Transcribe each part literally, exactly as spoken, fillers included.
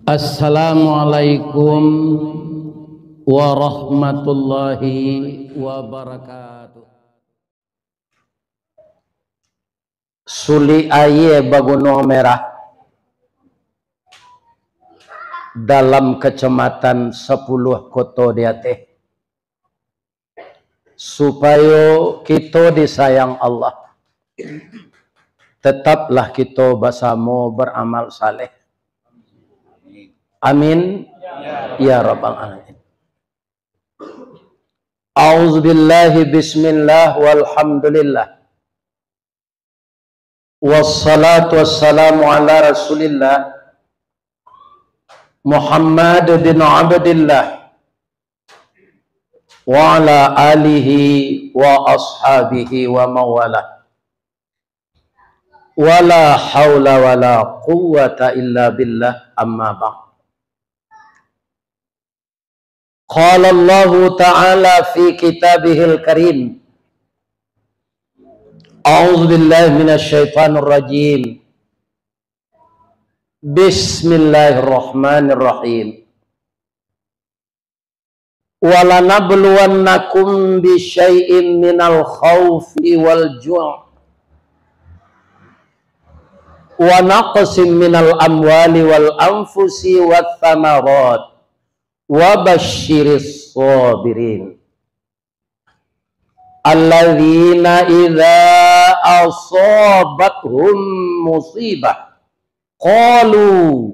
Assalamualaikum warahmatullahi wabarakatuh. Sulik aia bagunuang merah dalam kacamatan sapuluah koto di ateh, supayo kito disayang Allah, tetaplah kito basamo baramal saleh. Amin ya rabbal alamin. A'udzubillahi, bismillah, walhamdulillah. Wassalatu wassalamu ala Rasulillah, Muhammad bin Abdillah, wa ala alihi wa ashabihi wa mawalah. Wala haula wala quwwata illa billah, amma ba'd. Qala Allahu ta'ala fi kitabihil karim. A'udzu billahi minasy syaithanir rajim. Bismillahirrahmanirrahim. Walanabluwannakum bisyai'im minal khaufi wal ju', wa naqsim minal amwali wal anfusi wath thamarat, wa basyiris sabirin. Alladzina idza asabathum musibah, qalu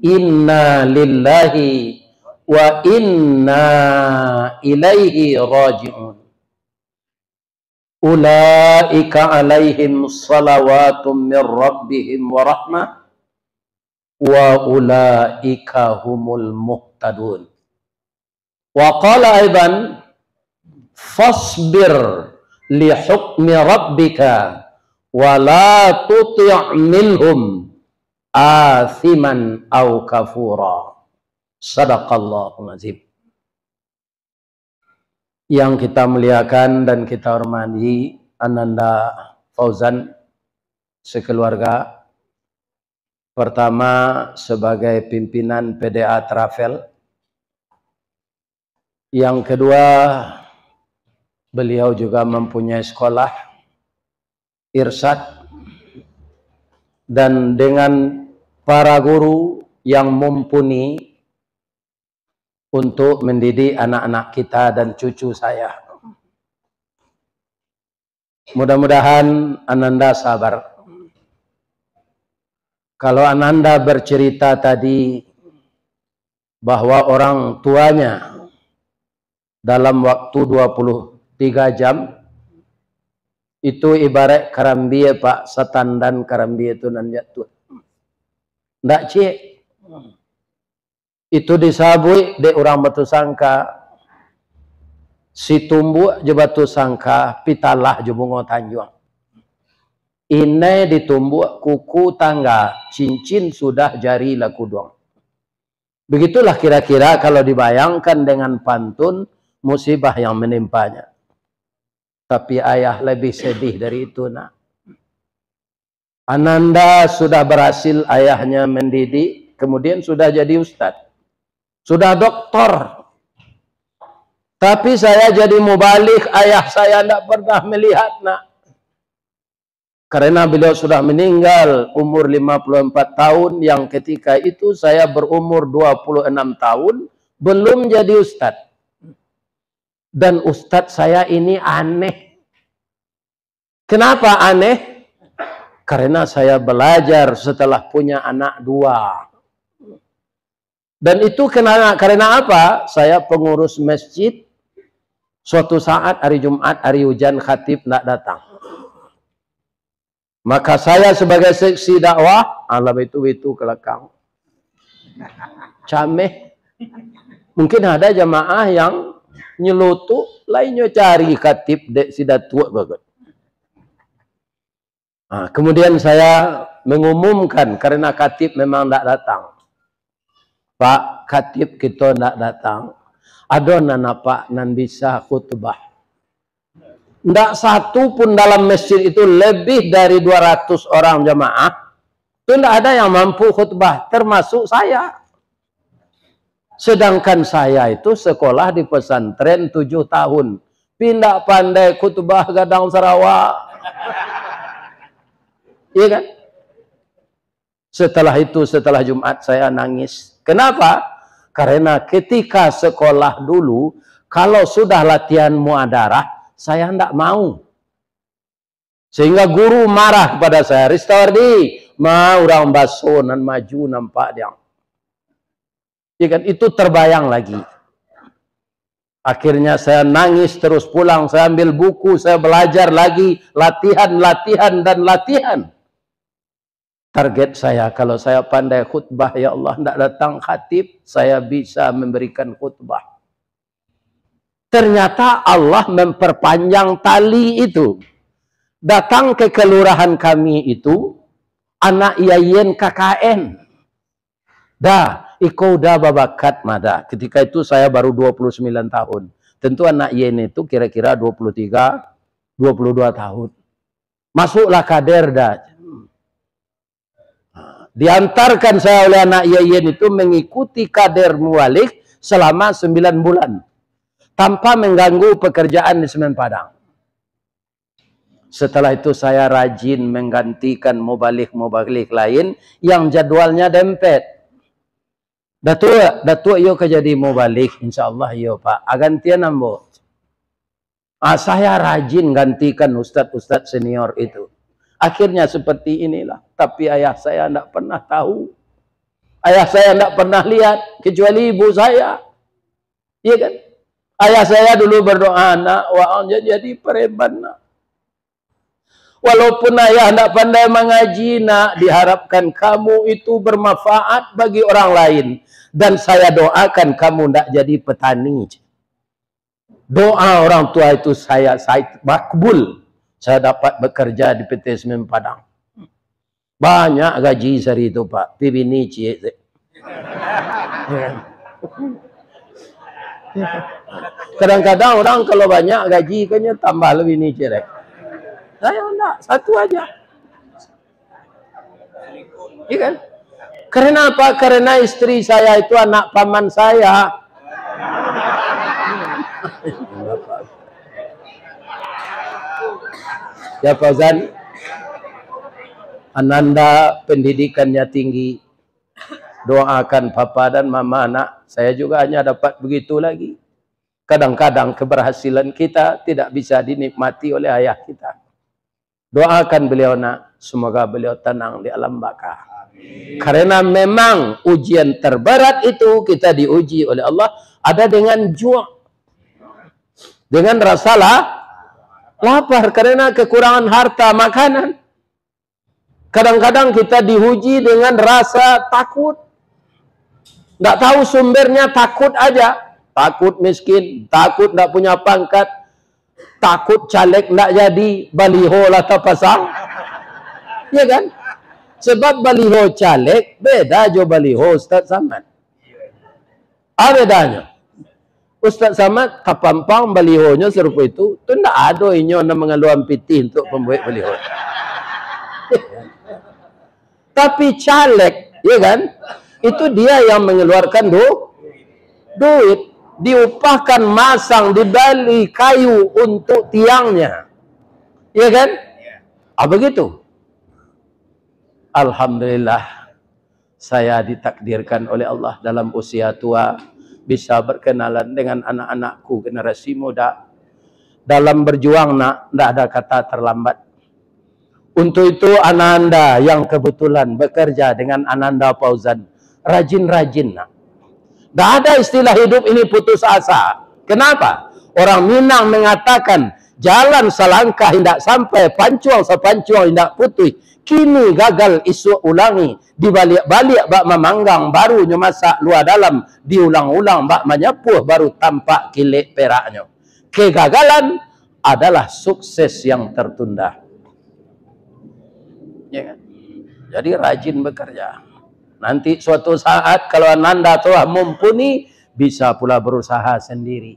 inna lillahi wa inna ilaihi raji'un. Ulaika alaihim salawatum mir rabbihim wa rahmah, wa ulaika humul muhtadun. Wa qala aidan, fasbir li hukmi rabbika, wa la tuti' minhum athiman au kafura. Sadaqallahul azim. Yang kita muliakan dan kita hormati, Ananda Fauzan sekeluarga. Pertama, sebagai pimpinan P D A Travel. Yang kedua, beliau juga mempunyai sekolah Irsyad, dan dengan para guru yang mumpuni untuk mendidik anak-anak kita dan cucu saya. Mudah-mudahan Ananda sabar. Kalau Ananda bercerita tadi bahwa orang tuanya dalam waktu dua puluh tiga jam, itu ibarat karambia, Pak, satandan karambia tu nan jatuah. Ndak ciek. Itu disabuik dek urang batusangka, si tumbuak jo batusangka, pitalah jo bungo tanjuang. Inai ditumbuak kuku tangga, cincin sudah jari lah kuduang. Begitulah kira-kira kalau dibayangkan dengan pantun musibah yang menimpanya. Tapi ayah lebih sedih dari itu, nak. Ananda sudah berhasil ayahnya mendidik, kemudian sudah jadi ustad, sudah doktor. Tapi saya jadi mubalig, ayah saya ndak pernah melihat, nak. Karena beliau sudah meninggal umur lima puluh empat tahun, yang ketika itu saya berumur dua puluh enam tahun, belum jadi ustad. Dan ustad saya ini aneh. Kenapa aneh? Karena saya belajar setelah punya anak dua. Dan itu kena, karena apa? Saya pengurus masjid, suatu saat hari Jumat, hari hujan, khatib ndak datang. Maka saya sebagai seksi dakwah, alah itu, itu ke belakang. Cameh. Mungkin ada jamaah yang nyelotok, lainnya cari khatib dek si datuak bagot. Nah, kemudian saya mengumumkan karena khatib memang ndak datang. Pak, khatib kito ndak datang. Ado nan apak nan bisa khutbah. Ndak satu pun dalam masjid itu, lebih dari dua ratus orang jamaah, Itu ndak ada yang mampu khutbah, termasuk saya. Sedangkan saya itu sekolah di pesantren tujuh tahun. Pi ndak pandai khutbah gadang Sarawak. Iya kan? Setelah itu, setelah Jumat, saya nangis. Kenapa? Karena ketika sekolah dulu, kalau sudah latihan muadarah, saya ndak mau. Sehingga guru marah kepada saya, "Ristawardi, ma urang baso nan maju nampak diang." Ya kan? Itu terbayang lagi. Akhirnya saya nangis terus pulang, saya ambil buku, saya belajar lagi, latihan, latihan, dan latihan. Target saya, kalau saya pandai khutbah, ya Allah, ndak datang khatib, saya bisa memberikan khutbah. Ternyata Allah memperpanjang tali itu. Datang ke kelurahan kami itu, anak yayan K K N. Dah, iko udah babakat mah dah. Ketika itu saya baru dua puluh sembilan tahun. Tentu anak yayan itu kira-kira dua puluh tiga, dua puluh dua tahun. Masuklah kader dah. Diantarkan saya oleh anak yayan itu mengikuti kader mubalig selama sembilan bulan. Tanpa mengganggu pekerjaan di Semen Padang. Setelah itu saya rajin menggantikan mubalig-mubalig lain yang jadwalnya dempet. "Datuak, Datuak iyo ka jadi mubalig, insya Allah iyo, Pak. Ah, gantian ambo." Ah, saya rajin gantikan ustadz-ustadz senior itu. Akhirnya seperti inilah. Tapi ayah saya ndak pernah tahu. Ayah saya ndak pernah lihat, kecuali ibu saya. Iya kan? Ayah saya dulu berdoa, "Nak, waang jan jadi preman, nak." Walaupun ayah ndak pandai mangaji, nak, diharapkan kamu itu bermanfaat bagi orang lain. Dan saya doakan kamu ndak jadi petani. Doa orang tua itu saya, saya makbul. Saya dapat bekerja di P T Semen Padang. Banyak gaji sehari tu, Pak. Pi bini ciek se. Kadang-kadang orang kalau banyak gaji, kan nyo tambah lah bini ciek deh. Saya enggak, satu aja. Iya kan? Karena apa? Karena istri saya itu anak paman saya. Ya, Fauzan, ananda pendidikannya tinggi. Doakan papa dan mama, nak. Saya juga hanya dapat begitu lagi. Kadang-kadang keberhasilan kita tidak bisa dinikmati oleh ayah kita. Doakan beliau, nak. Semoga beliau tenang di alam baka. Karena memang ujian terberat itu kita diuji oleh Allah ada dengan ju'. Dengan rasa la-, lapar karena kekurangan harta makanan. Kadang-kadang kita diuji dengan rasa takut. Nggak tahu sumbernya, takut aja. Takut miskin, takut nggak punya pangkat, takut caleg ndak jadi, baliho lah tapasang. Ya kan? Sebab baliho caleg beda jo baliho Ustaz Samad. Apa bedanyo? Ustaz Samad tapampang balihonyo sarupo itu, tu ndak ado inyo nan mangaluan pitih untuk pambuek baliho. Tapi caleg, ya kan? Itu dia yang mengeluarkan du-, duit, diupahkan masang, dibali kayu untuk tiangnya. Ya kan? Ah, begitu. Alhamdulillah, saya ditakdirkan oleh Allah dalam usia tua bisa berkenalan dengan anak-anakku generasi muda. Dalam berjuang, nak, ndak ada kata terlambat. Untuk itu, ananda yang kebetulan bekerja dengan ananda Fauzan, rajin-rajin, nak. Ndak ada istilah hidup ini putus asa. Kenapa? Orang Minang mengatakan, "Jalan salangkah indak sampai, pancuang sapancuang indak putuih. Kini gagal, isuak ulangi. Dibaliak-baliak bak mamanggang, baru nyo masak lua dalam. Diulang-ulang bak manyapuah, baru tampak kilek peraknyo." Kegagalan adalah sukses yang tertunda. Ya kan? Jadi rajin bekerja. Nanti suatu saat kalau ananda telah mumpuni, bisa pula berusaha sendiri.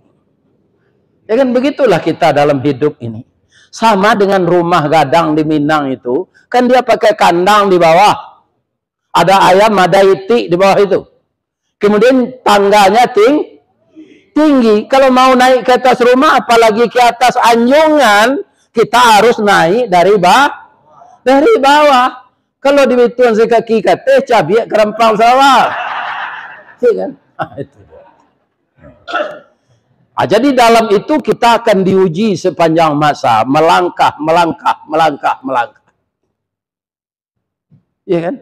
Ya kan, begitulah kita dalam hidup ini. Sama dengan rumah gadang di Minang itu, kan dia pakai kandang di bawah. Ada ayam, ada itik di bawah itu. Kemudian tangganya ting-, tinggi. Kalau mau naik ke atas rumah, apalagi ke atas anjungan, kita harus naik dari ba-, dari bawah. Kalau di Bituan sakaki kateh, cabiak karampang sawah. Iya kan? Ah, itu dia. Ah, jadi dalam itu kita akan diuji sepanjang masa, melangkah, melangkah, melangkah, melangkah. Iya kan?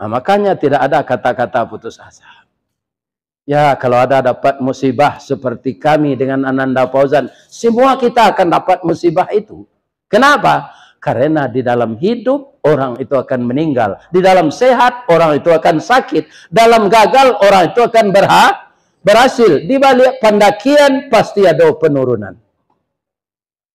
Nah, makanya tidak ada kata-kata putus asa. Ya, kalau ada dapat musibah seperti kami dengan Ananda Fauzan, semua kita akan dapat musibah itu. Kenapa? Karena di dalam hidup, orang itu akan meninggal. Di dalam sehat, orang itu akan sakit. Dalam gagal, orang itu akan berha-, berhasil. Di balik pandakian, pasti ada penurunan.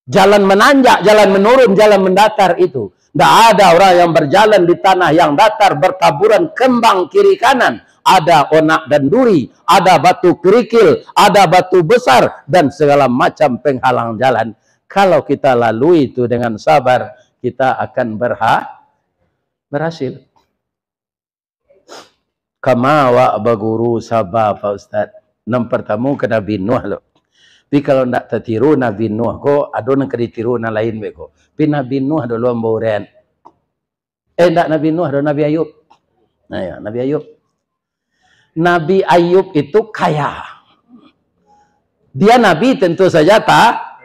Jalan menanjak, jalan menurun, jalan mendatar itu. Ndak ada orang yang berjalan di tanah yang datar, bertaburan kembang kiri kanan. Ada onak dan duri, ada batu kerikil, ada batu besar, dan segala macam penghalang jalan. Kalau kita lalui itu dengan sabar, kita akan berha-, berhasil. Kama awak baguru saba, Pak Ustaz? Nan partamo ka Nabi Nuh lo. Tapi kalau ndak tatiru Nabi Nuh ko, ado nan ka ditiru nan lain be ko. Tapi Nabi Nuh dulu ambo uraian. Eh, ndak Nabi Nuh, ado Nabi Ayub. Nah, ya, Nabi Ayub. Nabi Ayub itu kaya. Dia nabi, tentu saja ta-,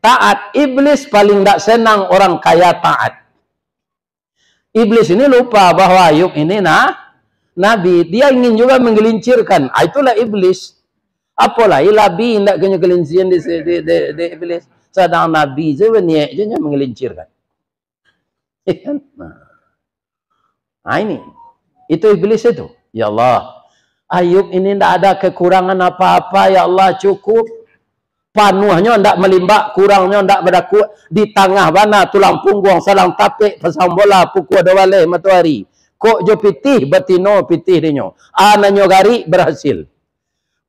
taat. Iblis paling ndak senang orang kaya taat. Iblis ini lupa bahwa Ayub ini na-, nabi. Dia ingin juga menggelincirkan. Ah, itulah iblis. Apolai labi indak kanyo gelincir di, di, di, di iblis. Sadang nabi je baniaik je nyo menggelincirkan. Iya kan? Nah. Nah, ini. Itu iblis itu. Ya Allah, Ayub ini ndak ada kekurangan apa-apa. Ya Allah, cukup. Panuahnyo ndak malimbak, kurangnyo ndak badakuak. Di tangah bana tulang pungguang, sadang tapek pasang bola, pukua duo baleh matoari. Kok jo pitih, batino pitih dinyo. Ananyo garik, berhasil.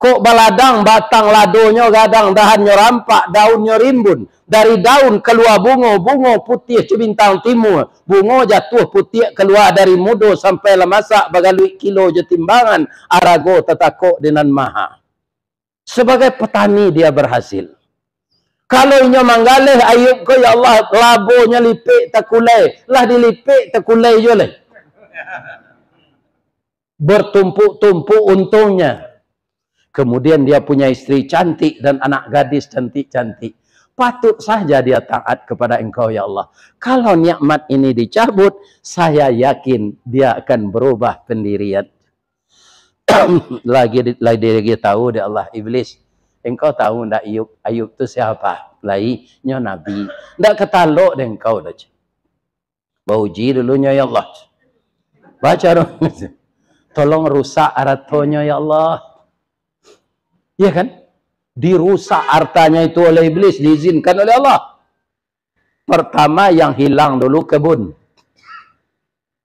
Kok baladang, batang ladonyo gadang, dahannyo rampak, daunnyo rimbun. Dari daun kalua bungo, bungo putiah co bintang timua. Bungo jatuah putiak kalua dari mudo sampai lah masak, bagaluik kilo jo timbangan, arago tatakok di nan maha. Sebagai petani dia berhasil. Kalau inyo manggaleh Ayub ko, ya Allah, labonyo lipek takulai, lah dilipek takulai juo lai. Bertumpuk-tumpuk untungnya. Kemudian dia punya istri cantik dan anak gadis cantik-cantik. Patut saja dia taat kepada Engkau, ya Allah. Kalau nikmat ini dicabut, saya yakin dia akan berubah pendirian. Lagi, lagi, lagi tahu dek Allah, Iblis, engkau tahu ndak Ayub? Ayub tu siapa? Lai, nyo nabi. Ndak katalok dek engkau dah. Bauji dulu nyo, ya Allah. Baca dong. Tolong rusak aratonyo, ya Allah. Iya kan? Dirusak hartanya itu oleh iblis, diizinkan oleh Allah. Pertama yang hilang dulu kebun.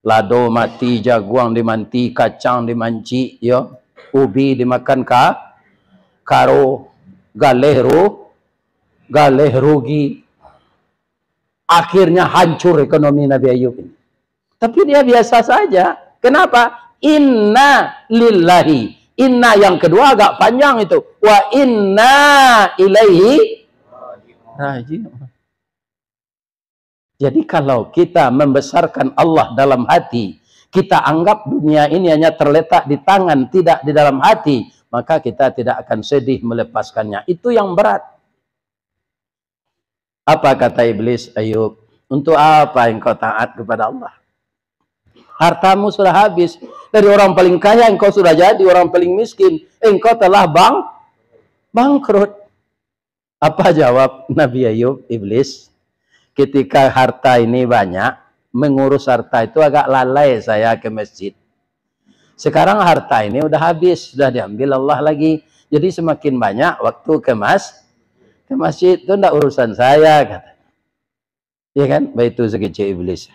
Lado mati, jaguang dimanti, kacang dimancik, yo. Ubi dimakan ka-, karo, galeh ru-, galeh rugi. Akhirnya hancur ekonomi Nabi Ayub ini. Tapi dia biasa saja. Kenapa? Inna lillahi. Inna yang kedua agak panjang itu. Wa inna ilaihi raji'un. Jadi kalau kita membesarkan Allah dalam hati, kita anggap dunia ini hanya terletak di tangan, tidak di dalam hati, maka kita tidak akan sedih melepaskannya. Itu yang berat. Apa kata iblis, Ayub? Untuk apa engkau taat kepada Allah? Hartamu sudah habis. Dari orang paling kaya engkau sudah jadi orang paling miskin. Engkau telah bang-, bangkrut. Apa jawab Nabi Ayub, Iblis? Ketika harta ini banyak, mengurus harta itu agak lalai saya ke masjid. Sekarang harta ini udah habis, sudah diambil Allah lagi. Jadi semakin banyak waktu ke mas-, ke masjid, itu ndak urusan saya, kata. Iya kan? Baitu sakecek iblis.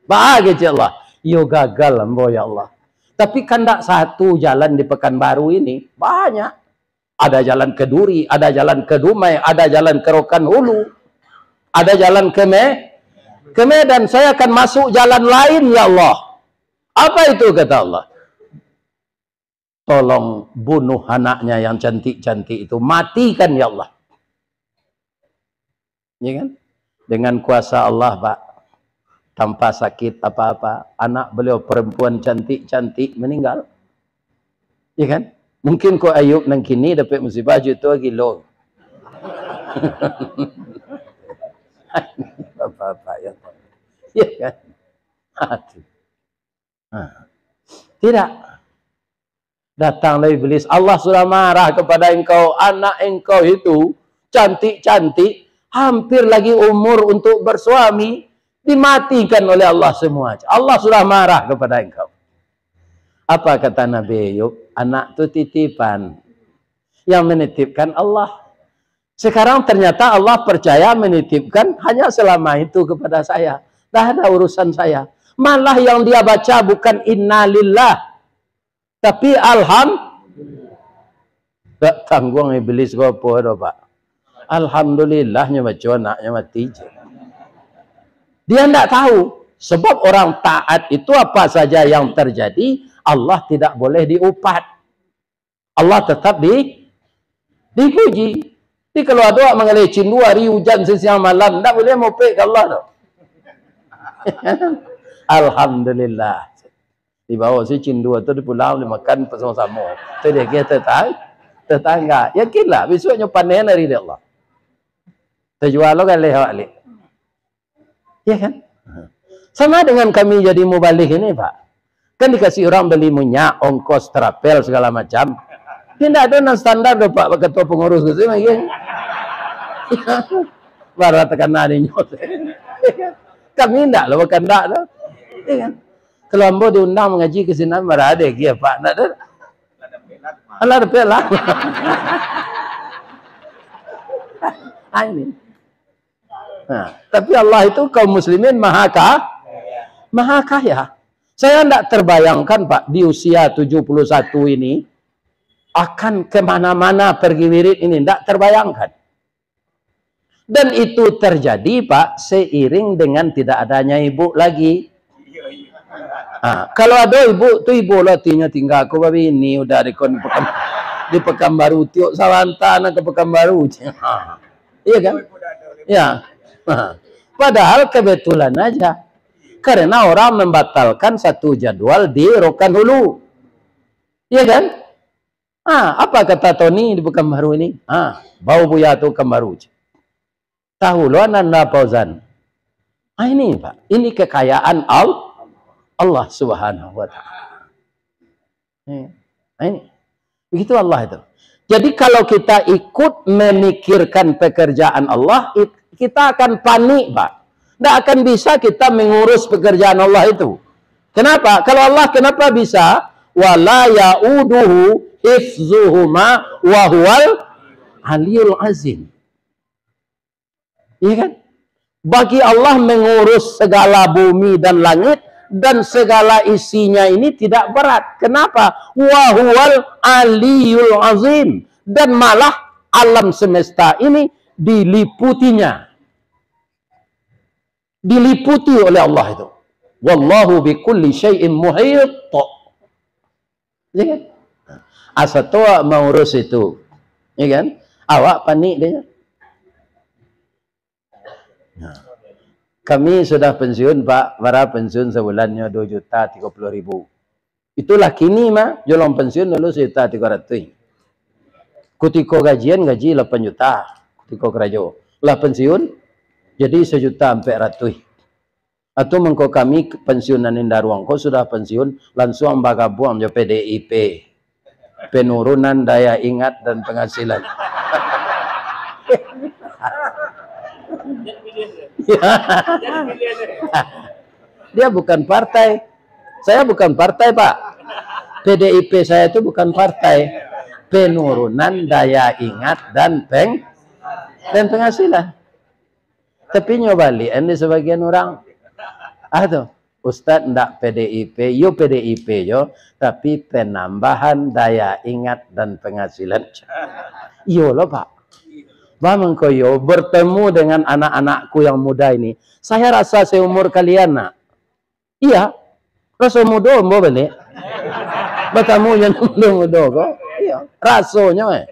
Bah, kecek Allah. Yo gagal ambo, ya Allah. Tapi kan ndak satu jalan di Pekanbaru ini, banyak. Ada jalan ke Duri, ada jalan ke Dumai, ada jalan ke Rokan Hulu, ada jalan ke Me-, Ke Medan, saya akan masuk jalan lain, ya Allah. Apa itu, kata Allah? Tolong bunuh anaknya yang cantik-cantik itu, matikan, ya Allah. Ya kan? Dengan kuasa Allah, Pak, tanpa sakit apa-apa, anak beliau perempuan cantik-cantik meninggal. Ya kan? Mungkin ko Ayub nan kini dapek musibah juto gilo. Bapak-bapak yang tahu. Ya kan? Aduh. Nah. Tidak. Datanglah iblis, "Allah sudah marah kepada engkau, anak engkau itu cantik-cantik, hampir lagi umur untuk bersuami, dimatikan oleh Allah semua. Allah sudah marah kepada engkau." Apa kata Nabi Ayub? "Anak tu titipan. Yang menitipkan Allah. Sekarang ternyata Allah percaya menitipkan hanya selama itu kepada saya. Dah ada urusan saya." Malah yang dia baca bukan innalillah, tapi alham-, tak tangguang iblis ko apo doh, Pak. Alhamdulillah nyo baco anaknyo mati je. Dia ndak tahu, sebab orang taat itu apa saja yang terjadi, Allah tidak boleh diupat. Allah tetap di, dipuji. Jadi kalau ado awak manggaleh cindua hari ujan sesiang malam, ndak buliah mopek ka Allah tu. Alhamdulillah. Dibawa si cindua tu dipulang, dimakan bersama-sama. Tu dia kira tetang-, tetangga. Yakinlah, besok nyo panen hari di Allah. Tajual lo galeh awak baliak. Ya kan? Sama dengan kami jadi mubalig ini, Pak. Kan dikasih orang beli minyak, ongkos, travel, segala macam. Indak ado nan standar doh, Pak, ketua pengurus tu, lagi. Bara takana ninyo. Kami indak lo bakandak tu. Ya kan? Kalau ambo diundang mangaji ka sinan, bara ado lagi, Pak. Indak ado. Alah, dapek lah. Ah, ini. Nah, tapi Allah itu kaum muslimin maha ka-, maha kaya. Saya ndak terbayangkan, Pak, di usia tujuh puluh satu ini akan kemana-mana pergi wirid ini, ndak terbayangkan. Dan itu terjadi, Pak, seiring dengan tidak adanya ibu lagi. Ha, kalau ado ibu tu, ibu lo tinyo tingga ko babini, udah di kon-, Pekan-, di Pekanbaru, tiok sabanta nak ka Pekanbaru. Ha. Iya kan? Ya. Ha. Padahal kebetulan aja. Karena orang membatalkan satu jadwal di Rokan Hulu. Iya kan? Ah, apa kata Tony di Pekanbaru ini? Ah, bau buya tu Pekanbaru. Tahu lo Ananda Fauzan. Ah, ini, Pak. Ini kekayaan Al-, Allah Subhanahu wa Ta'ala. Eh, ah, ini. Begitu Allah itu. Jadi, kalau kita ikut memikirkan pekerjaan Allah, it-, kita akan panik, Pak. Ndak akan bisa kita mengurus pekerjaan Allah itu. Kenapa? Kalau Allah, kenapa bisa? "Wala yauduhu hifzuhuma wa huwal aliyul azim." Iya kan? Bagi Allah mengurus segala bumi dan langit dan segala isinya ini tidak berat. Kenapa? "Wa huwal aliyul azim." Dan malah alam semesta ini diliputinya. Diliputi oleh Allah itu. "Wallahu bi kulli syai'in muhit." Ya kan? Asa tu awak maurus itu. Ya kan? Awak panik dia. Nah. Kami sudah pensiun, Pak. Bara pensiun sabulannyo? Dua juta tiga puluh ribu. Itulah kini mah, jolong pensiun dulu sejuta tiga ratus. Kutiko gajian, gaji lapan juta. Kutiko karajo. Lah pensiun, jadi sejuta ampek ratus. Atau mangko kami pensiunan indaruang ko sudah pensiun, lansuang bagabuang jo P D I P. Penurunan daya ingat dan penghasilan. Dia bukan partai. Saya bukan partai, Pak. P D I P saya itu bukan partai. Penurunan daya ingat dan peng-, dan penghasilan. Tapi nyo baliak kan di sebagian urang. Ah tu, Ustaz ndak P D I P, yo P D I P yo, tapi penambahan daya ingat dan penghasilan. Iyo lo, Pak. Bang Koyo bertemu dengan anak-anakku yang muda ini. Saya rasa seumur kalian, nak. Iya. Raso mudo ambo baliak. Batamu jo nan mudo-mudo ko. Iya. Rasonyo, eh.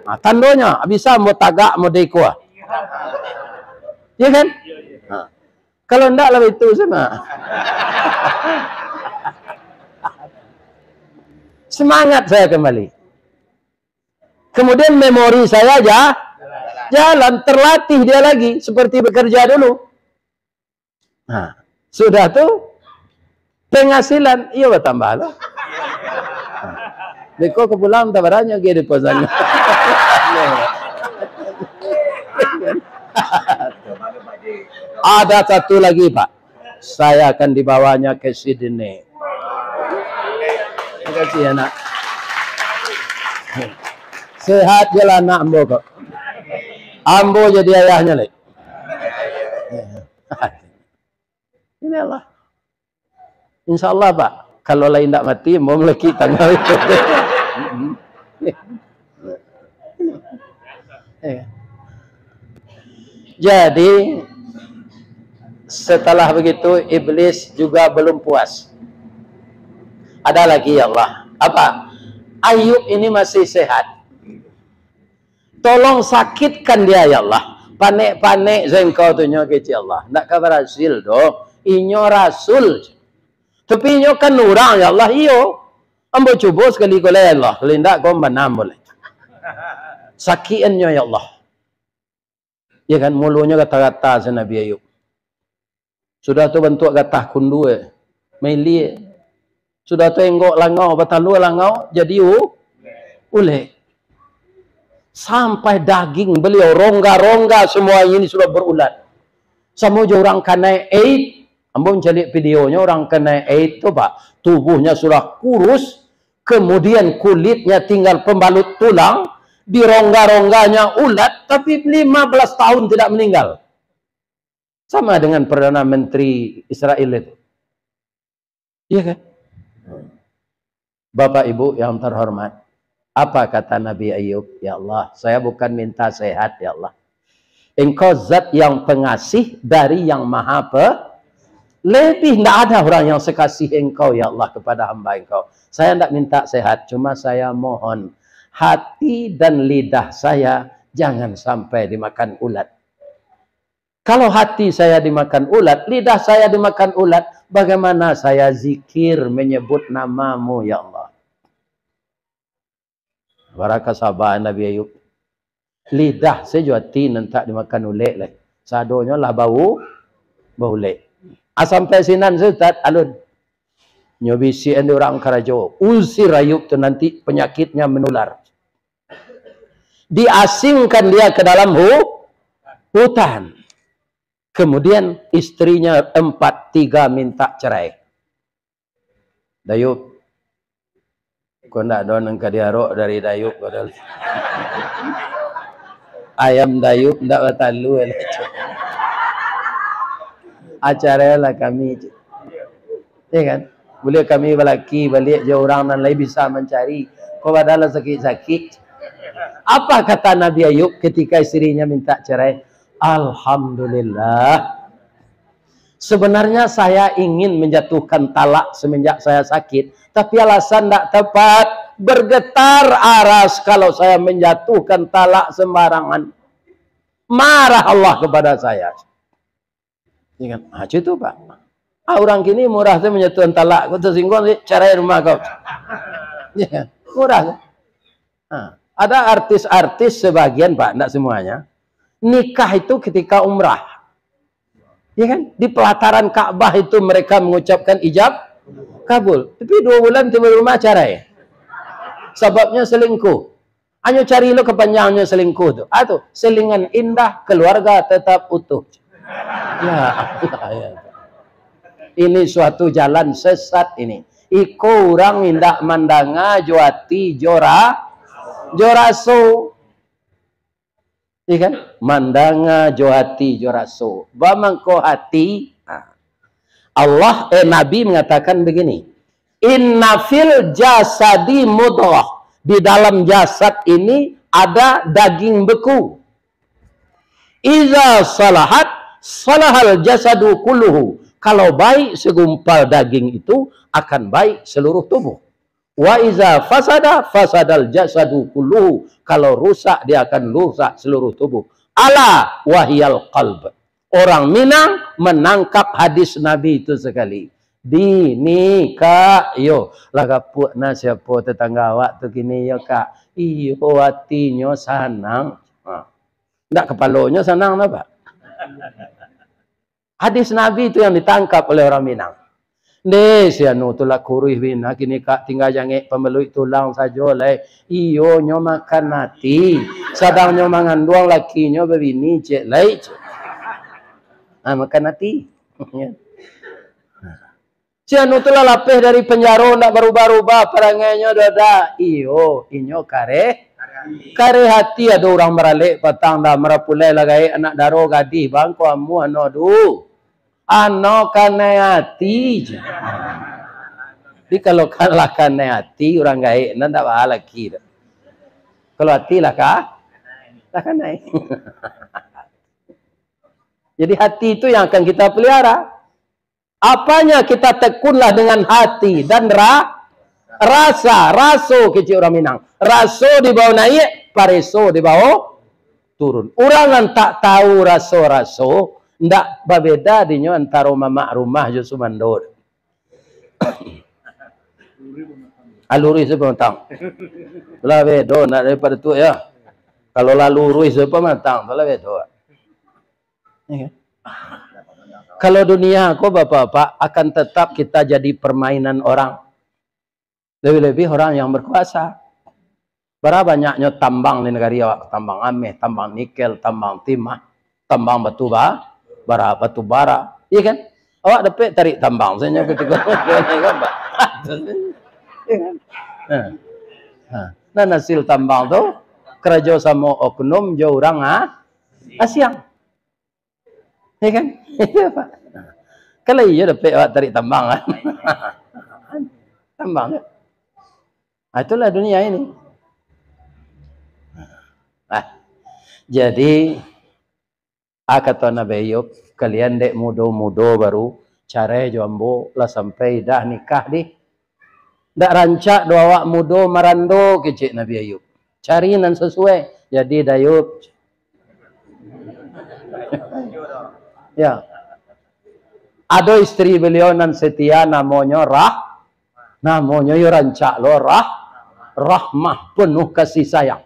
Nah, tandonyo, bisa ambo tagak model iko, ah. Iya kan? Nah. Kalau ndak lah itu sama. Semangat saya kembali. Kemudian memori saya ja-, jalan, terlatih dia lagi seperti bekerja dulu. Nah, sudah tu penghasilan iyo batambah lah. Nah, beko ka pulang tabaranyo ge di kosan. Ada satu lagi, Pak. Saya akan dibawanya ke Sydney. Terima kasih, anak. Sehat je lah anak ambo ko. Ambo jadi ayahnyo, leh. Inilah. Insya Allah, Pak. Kalau lain ndak mati, ambo malekik tanggal itu. Eh. Jadi, setelah begitu, iblis juga belum puas. Ada lagi, ya Allah. Apa? Ayub ini masih sehat. Tolong sakitkan dia, ya Allah. Panek-panek se Engkau tu nyo kecek Allah. Ndak ka barasil doh. Inyo rasul. Tapi inyo kan urang, ya Allah. Iyo. Ambo cubo sakali ko lai, ya Allah. Kalau indak, ko bana ambo lai. Sakian nyo, ya Allah. Ya kan, mulonyo gata-gata se Nabi Ayub. Sudah tu bantuak gatah kundua, mailia. Sudah tu enggok langau, batalua langau, jadi u-, ulek. Sampai daging beliau, rongga-rongga semua ini sudah berulat. Samo jo urang kanai AIDS. Ambo mancaliak videonyo, urang kanai AIDS tu, Pak, tubuhnya sudah kurus, kemudian kulitnya tinggal pembalut tulang, di rongga-rongganya ulat, tapi lima belas tahun tidak meninggal. Sama dengan Perdana Menteri Israel itu. Iya kan? Bapak Ibu yang terhormat, apa kata Nabi Ayub? "Ya Allah, saya bukan minta sehat, ya Allah. Engkau zat yang pengasih dari yang maha pe-, lebih ndak ada orang yang sekasih Engkau, ya Allah, kepada hamba Engkau. Saya ndak minta sehat, cuma saya mohon hati dan lidah saya jangan sampai dimakan ulat." Kalau hati saya dimakan ulat, lidah saya dimakan ulat, bagaimana saya zikir menyebut nama-Mu, ya Allah? Bara ka saba Nabi Ayub. Lidah sajo ati nan tak dimakan ulek lai. Sadonyo lah bau, baulek. Ah, sampai sinan se, Ustaz, alun. Nyo bisiakan di urang karajo, "Usir Ayub tu, nanti penyakitnya menular." Diasingkan dia ke dalam hu-, hutan. Kemudian istrinya empat tiga minta cerai. "Dayub, ko ndak ado nan ka diarok dari Dayub," ko. "Ayam Dayub ndak batalua lai." "Acara lah kami," cek. Ya kan? Buliah kami balaki baliak jo urang nan lai bisa mancari. Ko padahal sakik-sakik. Apa kata Nabi Ayub ketika istrinya minta cerai? "Alhamdulillah. Sebenarnya saya ingin menjatuhkan talak semenjak saya sakit, tapi alasan ndak tepat. Bergetar aras kalau saya menjatuhkan talak sembarangan. Marah Allah kepada saya." Ya kan? Ah, macam itu, Pak. Ah, urang kini murah tu manjatuahan talak, ko tasingguang, "Cerai rumah kau." Ya kan? Murah tu. Ah, ada artis-artis sebagian, Pak, ndak semuanya. Nikah itu ketika umrah. Ya kan? Di pelataran Ka'bah itu mereka mengucapkan ijab kabul. Tapi dua bulan tiba rumah cerai. Sababnya selingkuh. Anyo cari lo kapanjangnyo selingkuh tu. Ah, tu, selingan indah, keluarga tetap utuh. Ya Allah, ya. Ini suatu jalan sesat ini. Iko urang indak mandanga jo ati jo ra-, jo raso. Iya kan? Mandanga jo ati jo raso. Bamangko hati, ha. Allah, eh, Nabi mengatakan begini, "Inna fil jasadi mudghah." Di dalam jasad ini ada daging beku. "Iza salahat, salahal jasadu kulluhu." Kalau baik segumpal daging itu, akan baik seluruh tubuh. "Wa iza fasada, fasadal jasadu kulluhu." Kalau rusak, dia akan rusak seluruh tubuh. "Ala wahiyal qalb." Orang Minang menangkap hadis Nabi itu sekali. Bini, Kak, yo, lah gapuak nah siapo tetangga awak tu kini, yo, Kak? Iyo, atinyo sanang. Ha. Ndak kepalonyo sanang, napa? Hadis Nabi tu yang ditangkap oleh orang Minang. Ndeh, si anu tu lah kuruih bina, kini, Kak, tingga jangek pambaluik tulang sajo lai. Iyo, nyo makan ati. Sadang nyo manganduang lakinyo babini, cek lai, cek. Ah, makan ati. Si anu tu lah lapeh dari panjaro, ndak barubah-rubah parangainyo doh, dak? Iyo, inyo kareh, kareh ati. Ado urang baralek patang, dah marapulai lah gaek anak daro gadih, bang, ko amuah no du. Ano kanai ati je. Jadi kalau kan lah kanai ati, urang gaek nan ndak baa laki tu. Kalau ati lah ka, lah kanai. Jadi hati itu yang akan kita pelihara. Apanya kita tekunlah dengan hati dan ra-, rasa, raso kecek urang Minang. Raso dibawa naiak, pareso dibawa turun. Urang nan tak tahu raso-raso, ndak babeda dinyo antaro mamak rumah jo sumando. Aluruih tu pamatang. Lah bedo, nak daripada tu ya. Kalau lalu ruih tu pamatang, tu lah bedo. Ya kan? Kalau dunia ko, bapak-bapak, akan tetap kita jadi permainan orang. Lebih-lebih orang yang berkuasa. Bara banyaknyo tambang di nagari awak, tambang ameh, tambang nikel, tambang timah, tambang batu ba-, bara, batu bara. Iya kan? Awak dapek tarik tambang, sajo katiko. Iya kan, Pak? Iya kan? Ha. Ha. Nan hasil tambang tu, karajo samo oknum jo urang, ha? Asiang. Ya kan? Itu apa? Kalau iyo dapek awak tarik tambang, kan? Tambang, kan? Ah, itulah dunia ini. Ah, jadi, ah, kato Nabi Ayub, "Kalian dek mudo-mudo baru, carai jo ambo, lah sampai idah nikah dih. Ndak rancak doh awak mudo marando," kecek Nabi Ayub. "Cari nan sasuai." Jadi Dayub. Ya. Ado istri beliau nan setia, namonyo Rah-, namonyo yo rancak lo, Rah-, Rahmah, penuh kasih sayang.